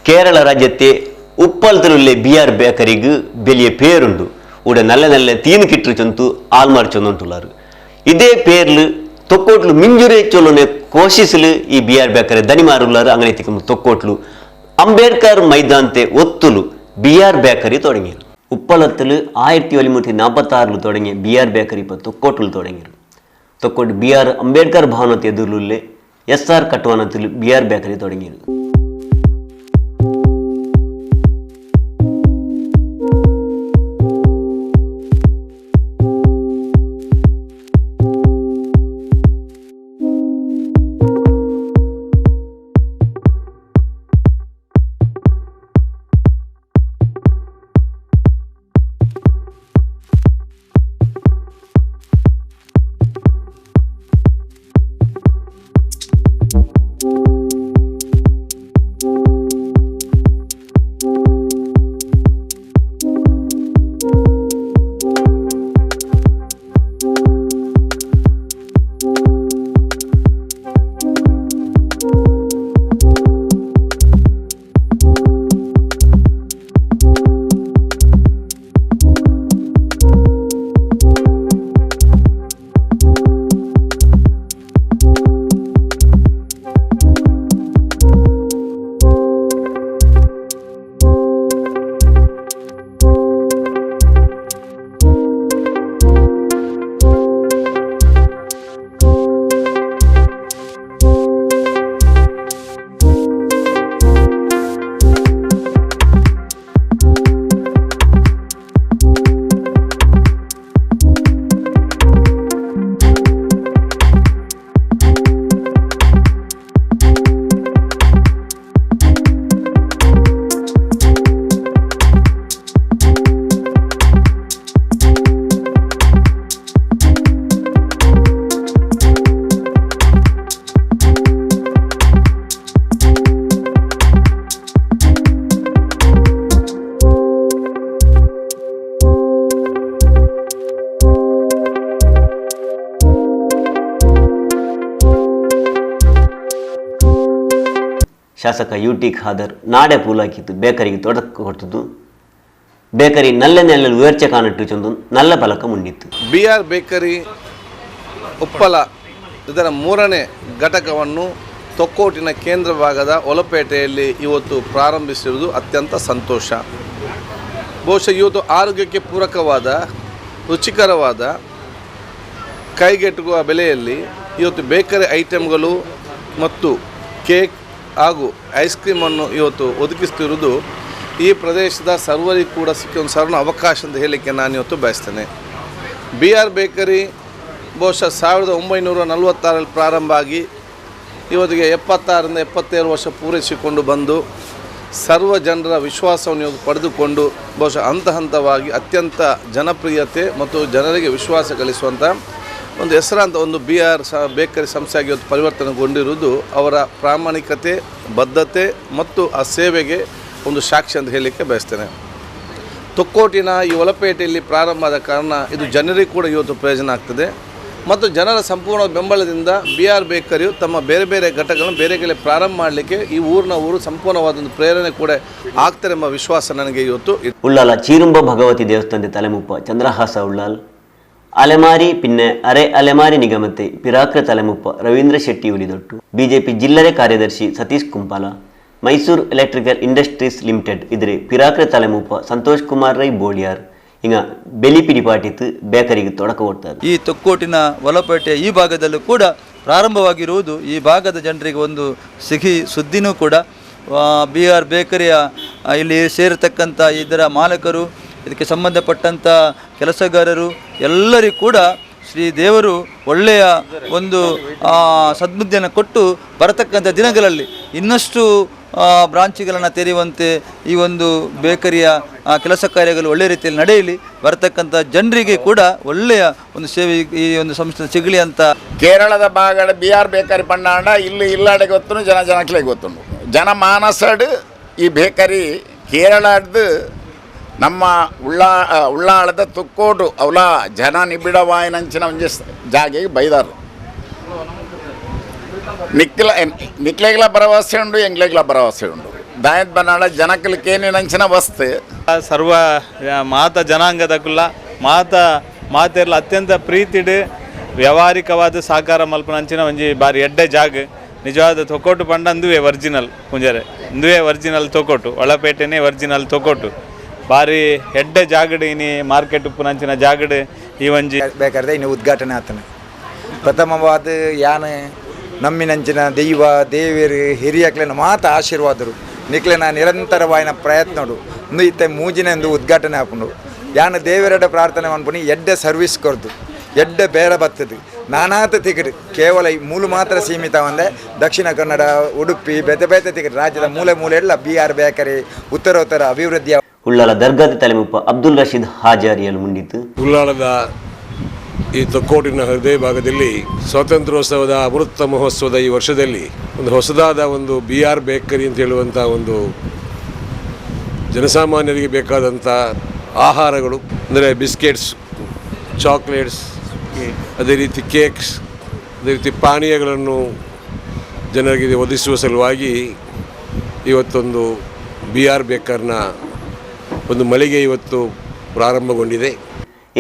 Kerala ರಾಜ್ಯത്തെ ಉಪ್ಪಲ್ತಲುಲ್ಲೆ B R ಬೇಕರಿಗೆ ಬೆಲಿಯ ಪೇರುಂಡು. ಉಡ ನಲ್ಲ ನಲ್ಲ ತೀನು ಕಿಟ್ಟರು ಚೊಂತು ಆಲ್ಮಾರ್ ಚೊಂದುಂಟುಲ್ಲಾರು. ಇದೇ ಪೇರ್ಲು ತೊಕ್ಕೋಟ್ಲು ಮಿಂಜುರೆ ಚೊಲೋನೆ ಕೋಶಿಸಲು ಈ B R bakery ದನಿಮಾರುಲ್ಲಾರು. ಅಂಗನೆ ತಿಕ್ಕ ತೊಕ್ಕೋಟ್ಲು Ambedkar ಮೈದಾಂತೆ ಒತ್ತುಲು B R bakery தொடங்கிರು. ಉಪ್ಪಲತ್ತಲು 1946 தொடங்கிய B R bakery இப்போ தொக்கோட்டில் தொடங்கிರು. ತೊಕ್ಕೋಟು ಬಿ ಆರ್ Ambedkar ಭವನത്തെ ಎದುರುಲ್ಲೇ S ಆರ್ ಕಟ್ಟುವನത്തിൽ B R bakery தொடங்கிರು. ಶಾಸಕ U T Khader ನಾಡೆ ಪೂಲಾಕಿತ್ತು ಬೇಕರಿಗೆ ತೊಡಕ ಕೊಡ್ತದ್ದು. Bakery ನಲ್ಲ ನೆಲ್ಲ ಉಯರ್ಚೆ ಕಾಣಟ್ಟು ಚಂದು ನಲ್ಲ ಫಲಕ ಮುಂಡಿತ್ತು. B R bakery Uppala ಇದರ ಮೂರನೇ ಘಟಕವನ್ನು ತೊಕ್ಕೋಟಿನ ಕೇಂದ್ರ ಭಾಗದ ಒಲಪೇಟೆಯಲ್ಲಿ ಇವತ್ತು ಪ್ರಾರಂಭಿಸಿರುವುದು ಅತ್ಯಂತ ಸಂತೋಷ. ಬಹುಶಃ ಇವತ್ತು ಆರೋಗ್ಯಕ್ಕೆ ಪೂರಕವಾದ ರುಚಿಕರವಾದ ಕೈಗೆಟುಕುವ ಬೆಲೆಯಲ್ಲಿ ಇವತ್ತು ಬೇಕರಿ ಐಟಮ್ಗಳು ಮತ್ತು ಕೇಕ್ ಹಾಗೂ ಐಸ್ ಕ್ರೀಮನ್ನು ಇವತ್ತು ಒದಗಿಸ್ತಿರುವುದು ಈ ಪ್ರದೇಶದ ಸರ್ವರಿಗೂ ಕೂಡ ಸಿಕ್ಕ ಒಂದು ಸರಳ ಅವಕಾಶ ಅಂತ ಹೇಳಲಿಕ್ಕೆ ನಾನು ಇವತ್ತು ಬಯಸ್ತೇನೆ. B R bakery ಬಹುಶಃ 1946ರಲ್ಲಿ ಪ್ರಾರಂಭ ಆಗಿ ಇವತ್ತಿಗೆ 76ರಿಂದ 77 ವರ್ಷ ಪೂರೈಸಿಕೊಂಡು ಬಂದು ಸರ್ವ ಜನರ ವಿಶ್ವಾಸವನ್ನು ಇವತ್ತು ಪಡೆದುಕೊಂಡು ಬಹುಶಃ ಹಂತ ಹಂತವಾಗಿ ಅತ್ಯಂತ ಜನಪ್ರಿಯತೆ ಮತ್ತು ಜನರಿಗೆ ವಿಶ್ವಾಸ ಗಳಿಸುವಂಥ ಒಂದು ಹೆಸರಾಂತ ಒಂದು B R bakery ಸಂಸ್ಥೆಯಾಗಿ ಇವತ್ತು ಪರಿವರ್ತನೆಗೊಂಡಿರುವುದು ಅವರ ಪ್ರಾಮಾಣಿಕತೆ, ಬದ್ಧತೆ ಮತ್ತು ಆ ಸೇವೆಗೆ ಒಂದು ಸಾಕ್ಷಿ ಅಂತ ಹೇಳಲಿಕ್ಕೆ ಬಯಸ್ತೇನೆ. ತೊಕ್ಕೋಟಿನ ಈ ಒಲಪೇಟೆಯಲ್ಲಿ ಪ್ರಾರಂಭ ಆದ ಕಾರಣ ಇದು ಜನರಿಗೆ ಕೂಡ ಇವತ್ತು ಪ್ರಯೋಜನ ಆಗ್ತದೆ ಮತ್ತು ಜನರ ಸಂಪೂರ್ಣ ಬೆಂಬಲದಿಂದ ಬಿ ಆರ್ ಬೇಕರಿಯು ತಮ್ಮ ಬೇರೆ ಬೇರೆ ಘಟಕಗಳನ್ನು ಬೇರೆ ಕಡೆ ಪ್ರಾರಂಭ ಮಾಡಲಿಕ್ಕೆ ಈ ಊರಿನ ಊರು ಸಂಪೂರ್ಣವಾದ ಒಂದು ಪ್ರೇರಣೆ ಕೂಡ ಆಗ್ತಾರೆ ಎಂಬ ವಿಶ್ವಾಸ ನನಗೆ ಇವತ್ತು. ಉಳ್ಳಾಲ ಚೀರುಂಬ ಭಗವತಿ ದೇವಸ್ಥಾನದ ತಲೆಮುಪ್ಪ ಚಂದ್ರಹಾಸ ಉಳ್ಳಾಲ್, ಅಲೆಮಾರಿ ಪಿನ್ನೆ ಅರೆ ಅಲೆಮಾರಿ ನಿಗಮತೆ ಪಿರಾಕ್ರ ತಲೆಮುಪ್ಪ ರವೀಂದ್ರ ಶೆಟ್ಟಿ ಉಲಿದೊಟ್ಟು, ಬಿಜೆಪಿ ಜಿಲ್ಲರೆ ಕಾರ್ಯದರ್ಶಿ Satish Kumpala, Mysuru electrical industries limited ಇದ್ರೆ ಪಿರಾಕ್ರ ತಲೆಮುಪ್ಪ ಸಂತೋಷ್ ಕುಮಾರ್ ರೈ ಬೋಳಿಯಾರ್ ಹಿಂಗ ಬೆಲಿಪಿಡಿ ಪಾಟಿತ್ತು ಬೇಕರಿಗೆ ತೊಡಕ ಕೊಡ್ತಾರೆ. ಈ ತೊಕ್ಕೋಟಿನ ಒಲಪೇಟೆ ಈ ಭಾಗದಲ್ಲೂ ಕೂಡ ಪ್ರಾರಂಭವಾಗಿರುವುದು ಈ ಭಾಗದ ಜನರಿಗೆ ಒಂದು ಸಿಹಿ ಸುದ್ದಿನೂ ಕೂಡ. ಬಿ ಆರ್ ಬೇಕರಿಯ ಇಲ್ಲಿ ಸೇರತಕ್ಕಂಥ ಇದರ ಮಾಲಕರು, ಇದಕ್ಕೆ ಸಂಬಂಧಪಟ್ಟಂಥ ಕೆಲಸಗಾರರು ಎಲ್ಲರಿಗೂ ಕೂಡ ಶ್ರೀ ದೇವರು ಒಳ್ಳೆಯ ಒಂದು ಸದ್ಬುದ್ಧಿಯನ್ನು ಕೊಟ್ಟು ಬರತಕ್ಕಂಥ ದಿನಗಳಲ್ಲಿ ಇನ್ನಷ್ಟು ಬ್ರಾಂಚ್ಗಳನ್ನು ತೆರೆಯುವಂತೆ ಈ ಒಂದು ಬೇಕರಿಯ ಕೆಲಸ ಕಾರ್ಯಗಳು ಒಳ್ಳೆಯ ರೀತಿಯಲ್ಲಿ ನಡೆಯಲಿ, ಬರತಕ್ಕಂಥ ಜನರಿಗೆ ಕೂಡ ಒಳ್ಳೆಯ ಒಂದು ಸೇವೆ ಈ ಒಂದು ಸಂಸ್ಥೆ ಸಿಗಲಿ ಅಂತ. ಕೇರಳದ ಭಾಗದ B R bakery ಪಂಡಾಂಡ ಇಲ್ಲಿ ಇಲ್ಲಾಡೆ ಗೊತ್ತು, ಜನ ಜನಕ್ಲೆ ಗೊತ್ತುಂಡು, ಜನ ಮಾನಸಡ್ ಈ ಬೇಕರಿ ಕೇರಳದ್ದು ನಮ್ಮ ಉಳ್ಳಾಳದ ತುಕ್ಕೋಟು ಅವಲ ಜನ ನಿಬಿಡವಾಯಿನಂಚಿನ ಒಂಜಿ ಜಾಗೆಗೆ ಬೈದಾರು. ನಿಕ್ಲೆಗ್ಲ ಭರವಸೆ ಉಂಡು, ಎಂಗ್ಲೆಗ್ಲ ಭರವಸೆ ಉಂಡು. ದಾಯದ ಬನಾಳ ಜನಕ್ಕಲಿಕ್ಕೇನೆ ನಂಚಿನ ವಸ್ತು ಸರ್ವ ಮಾತ ಜನಾಂಗದಕುಲ್ಲ ಮಾತ ಮಾತೆರ್ಲ ಅತ್ಯಂತ ಪ್ರೀತಿಡು ವ್ಯಾವಹಾರಿಕವಾದ ಸಾಕಾರ ಮಲ್ಪನಂಚಿನ ಒಂಜಿ ಬಾರಿ ಎಡ್ಡೆ ಜಾಗ ನಿಜವಾದ ತೊಕೋಟು ಪಂಡ ಅಂದುವೆ original ಪುಂಜರೆ ಅಂದುವೆ original Thokkottu ಒಳಪೇಟೆನೇ original Thokkottu ಬಾರಿ ಎಡ್ಡೆ ಜಾಗಡು ಇನಿ ಮಾರ್ಕೆಟ್ ಉಪ್ಪುನಂಚಿನ ಜಾಗಡು ಈ ಒಂಜಿ ಬೇಕಾದ್ರೆ ಇನ್ನು ಉದ್ಘಾಟನೆ ಆತನ ಪ್ರಥಮವಾದ ಯಾನ್ ನಮ್ಮಿನಂಚಿನ ದೈವ ದೇವಿಯರು ಹಿರಿಯಕ್ಲೆನ ಮಾತ ಆಶೀರ್ವಾದರು ನಿಕ್ಲೆನ ನಿರಂತರವಾಯಿನ ಪ್ರಯತ್ನಡು ಇಂದು ಇತ್ತೆ ಮೂಜಿನ ಎಂದು ಉದ್ಘಾಟನೆ ಆಪುಂಡು ಯಾನ್ ದೇವರಡ ಪ್ರಾರ್ಥನೆ ಮನ್ಪುನಿ ಎಡ್ಡೆ ಸರ್ವಿಸ್ ಕೊರ್ದು ಎಡ್ಡೆ ಬೇರೆ ಬತ್ತದು ನಾನಾತ ತಿಗಡು ಕೇವಲ ಈ ಮೂಲು ಮಾತ್ರ ಸೀಮಿತ ಒಂದೇ ದಕ್ಷಿಣ ಕನ್ನಡ ಉಡುಪಿ ಬೇತೆ ಬೇತೆ ತಿಗಡು ರಾಜ್ಯದ ಮೂಲೆ ಮೂಲೆ ಎಲ್ಲ B R bakery ಉತ್ತರೋತ್ತರ ಅಭಿವೃದ್ಧಿಯ ಉಳ್ಳಾಲ ದರ್ಗಾದ ತಲೆಮುಪ್ಪ ಅಬ್ದುಲ್ ರಶೀದ್ ಹಾಜಾರಿಯಲ್ಲಿ ಮುಂಡಿತು. ಉಳ್ಳಾಲದ ಈ ತೊಕ್ಕೋಟಿನ ಹೃದಯ ಭಾಗದಲ್ಲಿ ಸ್ವಾತಂತ್ರ್ಯೋತ್ಸವದ ಅಮೃತ ಮಹೋತ್ಸವದ ಈ ವರ್ಷದಲ್ಲಿ ಒಂದು ಹೊಸದಾದ ಒಂದು B R bakery ಅಂತ ಹೇಳುವಂಥ ಒಂದು ಜನಸಾಮಾನ್ಯರಿಗೆ ಬೇಕಾದಂಥ ಆಹಾರಗಳು ಅಂದರೆ ಬಿಸ್ಕೆಟ್ಸ್, ಚಾಕ್ಲೇಟ್ಸ್, ಅದೇ ರೀತಿ ಕೇಕ್ಸ್, ಅದೇ ರೀತಿ ಪಾನೀಯಗಳನ್ನು ಜನರಿಗೆ ಒದಗಿಸುವ ಸಲುವಾಗಿ ಇವತ್ತೊಂದು ಬಿ ಆರ್ ಬೇಕರ್ನ ಒಂದು ಮಳಿಗೆ ಇವತ್ತು ಪ್ರಾರಂಭಗೊಂಡಿದೆ.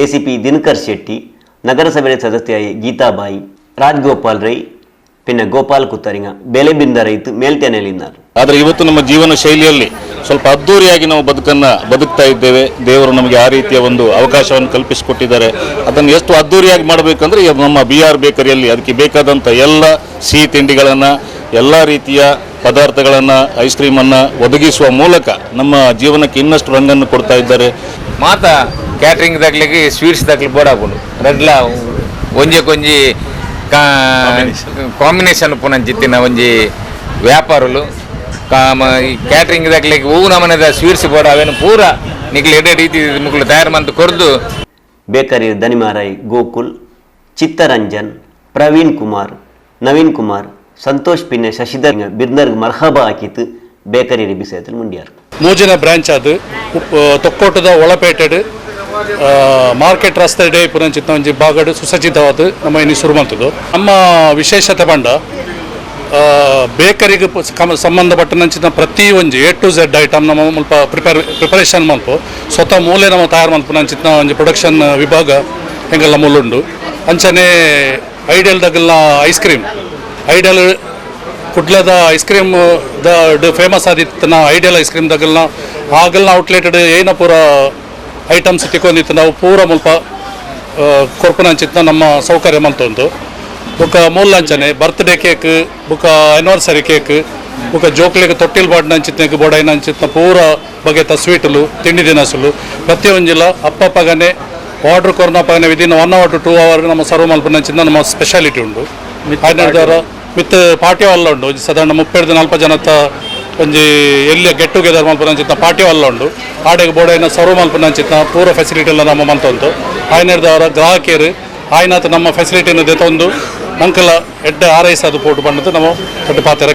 ಎಸಿಪಿ ದಿನಕರ್ ಶೆಟ್ಟಿ, ನಗರಸಭೆ ಸದಸ್ಯ ಗೀತಾಬಾಯಿ, ರಾಜ್ಗೋಪಾಲ್ ರೈ, ಪಿನ್ನ ಗೋಪಾಲ್ ಕುತ್ತರಿಂಗ ಬೆಲೆ ಬಿಂದ ರೈತ ಮೇಲ್ತೇನೆಯಲ್ಲಿದ್ದಾರೆ. ಆದರೆ ಇವತ್ತು ನಮ್ಮ ಜೀವನ ಶೈಲಿಯಲ್ಲಿ ಸ್ವಲ್ಪ ಅದ್ಧೂರಿಯಾಗಿ ನಾವು ಬದುಕನ್ನು ಬದುಕ್ತಾ ಇದ್ದೇವೆ. ದೇವರು ನಮಗೆ ಆ ರೀತಿಯ ಒಂದು ಅವಕಾಶವನ್ನು ಕಲ್ಪಿಸಿಕೊಟ್ಟಿದ್ದಾರೆ. ಅದನ್ನು ಎಷ್ಟು ಅದ್ಧೂರಿಯಾಗಿ ಮಾಡಬೇಕಂದ್ರೆ ನಮ್ಮ ಬಿ ಆರ್ ಬೇಕರಿಯಲ್ಲಿ ಅದಕ್ಕೆ ಬೇಕಾದಂಥ ಎಲ್ಲ ಸಿಹಿ ತಿಂಡಿಗಳನ್ನು, ಎಲ್ಲ ರೀತಿಯ ಪದಾರ್ಥಗಳನ್ನು, ಐಸ್ ಕ್ರೀಮನ್ನು ಒದಗಿಸುವ ಮೂಲಕ ನಮ್ಮ ಜೀವನಕ್ಕೆ ಇನ್ನಷ್ಟು ರಂಗನ್ನು ಕೊಡ್ತಾ ಇದ್ದಾರೆ. ಮಾತಾ ಕ್ಯಾಟ್ರಿಂಗ್ ದಾಖಲೆಗೆ ಸ್ವೀಟ್ಸ್ ದಾಖಲೆ ಬೋಡಾಪುಂಡು ರಡ್ಲ ಒಂಜೆ ಕೊಂಜಿ ಕಾಂಬಿನೇಷನ್ ಪುನಂಚಿತ್ತಿನ ಒಂಜಿ ವ್ಯಾಪಾರಲು ಕ್ಯಾಟ್ರಿಂಗ್ ದಾಖಲೆಗೆ ಹೂವು ನಮನದ ಸ್ವೀಟ್ಸ್ ಬೋಡ ಅವೇನು ಪೂರ ನಿಕ್ಲು ಎಡೆ ರೀತಿ ಮುಕ್ಳು ತಯಾರು ಮಂತ್ ಕೊರ್ದು. ಬೇಕರಿ ದನಿಮಾರೈ ಗೋಕುಲ್, ಚಿತ್ತರಂಜನ್, ಪ್ರವೀಣ್ ಕುಮಾರ್, ನವೀನ್ ಕುಮಾರ್, ಸಂತೋಷ್ ಪಿನ್ನೆ ಶಶಿಧರ್ ಬಿರ್ನರ್ಗ್ ಮರ್ಹಬಾ ಹಾಕಿತ್ತು ಬೇಕರಿ ಬಿಸೇತಲ್ ಮುಂಡ್ಯಾರ್. ಮೂಜಿನ ಬ್ರಾಂಚ್ ಅದು ತೊಕ್ಕೋಟದ ಒಳಪೇಟೆಡ್ ಮಾರ್ಕೆಟ್ ರಸ್ತೆ ಡೇ ಪುನಂಚಿತ್ನ ಒಂಜಿ ಬಾಗಡು ಸುಸಜ್ಜಿತವಾದ ನಮ್ಮ ಇನ್ನು ಶುರು ಮಾಡ್ತದ್ದು. ನಮ್ಮ ವಿಶೇಷತೆ ಬಂಡ ಬೇಕರಿಗೆ ಸಂಬಂಧಪಟ್ಟನಂಚಿನ ಪ್ರತಿ ಒಂಜಿ A to Z item ನಮ್ಮ ಮುಲ್ಪ ಪ್ರಿಪರೇಷನ್ ಮಲ್ಪ ಸ್ವತಃ ಮೂಲೆ ನಮ್ಮ ತಯಾರು ಮಲ್ಪುನಂಚಿತ್ನ ಒಂಜಿ ಪ್ರೊಡಕ್ಷನ್ ವಿಭಾಗ ಹೆಂಗೆಲ್ಲ ಮೂಲುಂಡು. ಅಂಚನೆ ಐಡಿಯಲ್ ದಗಲ್ನ ice cream, ideal ಕುಡ್ಲದ ice cream the famous ಆದಿತ್ತನ ideal ice cream ದಗಲ್ನ ಆಗಲ್ನ ಔಟ್ಲೆಟೆಡ್ ಏನ ಪೂರ ಐಟಮ್ಸ್ ತಿಕ್ಕೊಂಡಿತ್ತು ನಾವು ಪೂರ ಮುಲ್ಪ ಕೊರ್ಪುನಂಚಿತ್ನ ನಮ್ಮ ಸೌಕರ್ಯ ಮಲ್ತೊಂದು. ಬೊಕ್ಕ ಮೂಲಂಚನೆ ಬರ್ತ್ಡೇ ಕೇಕ್, ಬೊಕ್ಕ ಆನಿವರ್ಸರಿ ಕೇಕ್, ಬೊಕ್ಕ ಜೋಕ್ಲಿಗೆ ತೊಟ್ಟಿಲ್ ಬಾಡ್ನಂಚಿತ್ನಕ್ಕೆ ಬೋಡೈನಂಚಿತ್ನ ಪೂರ ಬಗೆತ ಸ್ವೀಟುಲು ತಿಂಡಿ ತಿನಸುಲು ಪ್ರತಿಯೊಂಜಿಲ ಅಪ್ಪಪ್ಪಗನೆ ಆರ್ಡ್ರ್ ಕೊರ್ನಪ್ಪಗನೆ within 1 hour to 2 hour ನಮ್ಮ ಸರ್ವ್ ಮಲ್ಪುನಂಚಿತ್ನ ನಮ್ಮ ಸ್ಪೆಷಾಲಿಟಿ ಉಂಡು. ಆಯ್ನದವರ ಮಿತ್ ಪಾರ್ಟಿ ಹಾಲ್ ಉಂಡು ಸಾಧಾರಣ 30-40 ಜನತ ಒಂಜಿ ಎಲ್ಲಿ ಗೆಟ್ ಟುಗೆದರ್ ಮಲ್ಪುನಂಚಿತ್ನ ಪಾರ್ಟಿ ಹಾಲ್ ಉಂಡು. ಆಡೆಗೆ ಬೋಡೈನ ಸರ್ವ್ ಮಲ್ಪುನಂಚಿತ್ನ ಪೂರ ಫೆಸಿಲಿಟಿ ಎಲ್ಲ ನಮ್ಮ ಮಲ್ತೊಂದು. ಆಯ್ನದವರ ಗ್ರಾಹಕಿಯರು ಆಯ್ನಾತ ನಮ್ಮ ಫೆಸಿಲಿಟಿಯನ್ನು ದೆತೊಂದು ನಂಕಲ ಎಡ್ಡೆ ಆರೈಸದು ಪೋಟು ಬಂದದ್ದು ನಮ್ಮ ದೊಡ್ಡ ಪಾತ್ರ.